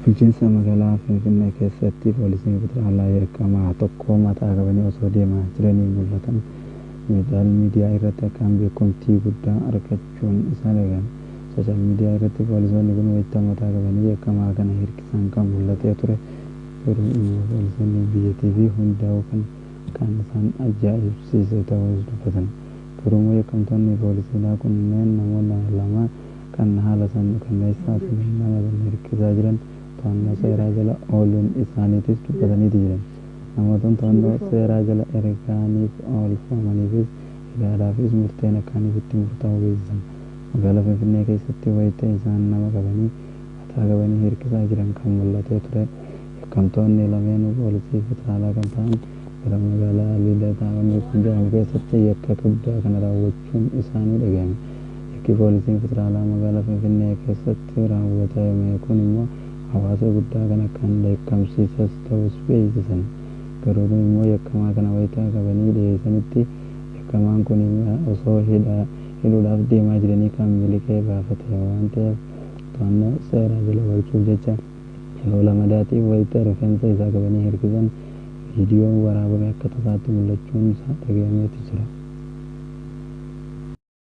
Bulchiinsa magaalaa Finfinnee keessatti poolisiin federaalaa yakkamaa tokko mataa qabanii osoo deemaa jiranii mul'atan. Sooshaal miidiyaa irratti akkaan beekamtii guddaa argachuun isaa dhagahame. Sooshaal miidiyaa irratti poolisoonni kun wayita mataa qabanii yakkamaa kana hirkisan kan mul'atee ture. Garuu immoo poolisoonni biyyattii fi hundaa'uu kan isaan ajaa'ibsiise ta'uus dubbatan. Garuu immoo yakkamtoonni poolisiidhaa kunneen namoota lama kan haala suukanneessaa fi nama hirkisaa jiran to'annoo seeraa jala ooluun isaaniitis dubbataniiti jiran. Namoota to'annoo seeraa jala ergaaniif oolfamaniifis hidhaadhaafis murteen akkaaniif itti murtaa'uu beeksisan. Magaalaa Finfinnee keessatti wayita isaan nama qabanii mataa qabanii hirkisaa jiran kan mul'atee ture. Yakkamtoonni lameenuu poolisii federaalaa kan ta'an gara magaalaa Lidataa jedhamu keessatti yakka guddaa kana raawwachuun isaanii dhagahame. Yakki poolisiin federaalaa magaalaa Finfinnee keessatti raawwatame kun immoo hawaasa guddaa kan akkaan dheekkamsiisas ta'us beeksisan. Garuu immoo yakkamaa kana wayita qabanii dhiyeessanitti yakkamaan kun osoo hidhuudhaaf deemaa jiranii kan miliqee baafate waan ta'eef to'annoo seeraa jala oolchuuf jecha yeroo lamadaatiif wayita rifeensa isaa qabanii hirkisan viidiyoon waraabame akka tasaatti mul'achuun isaa dhagahameeti jira.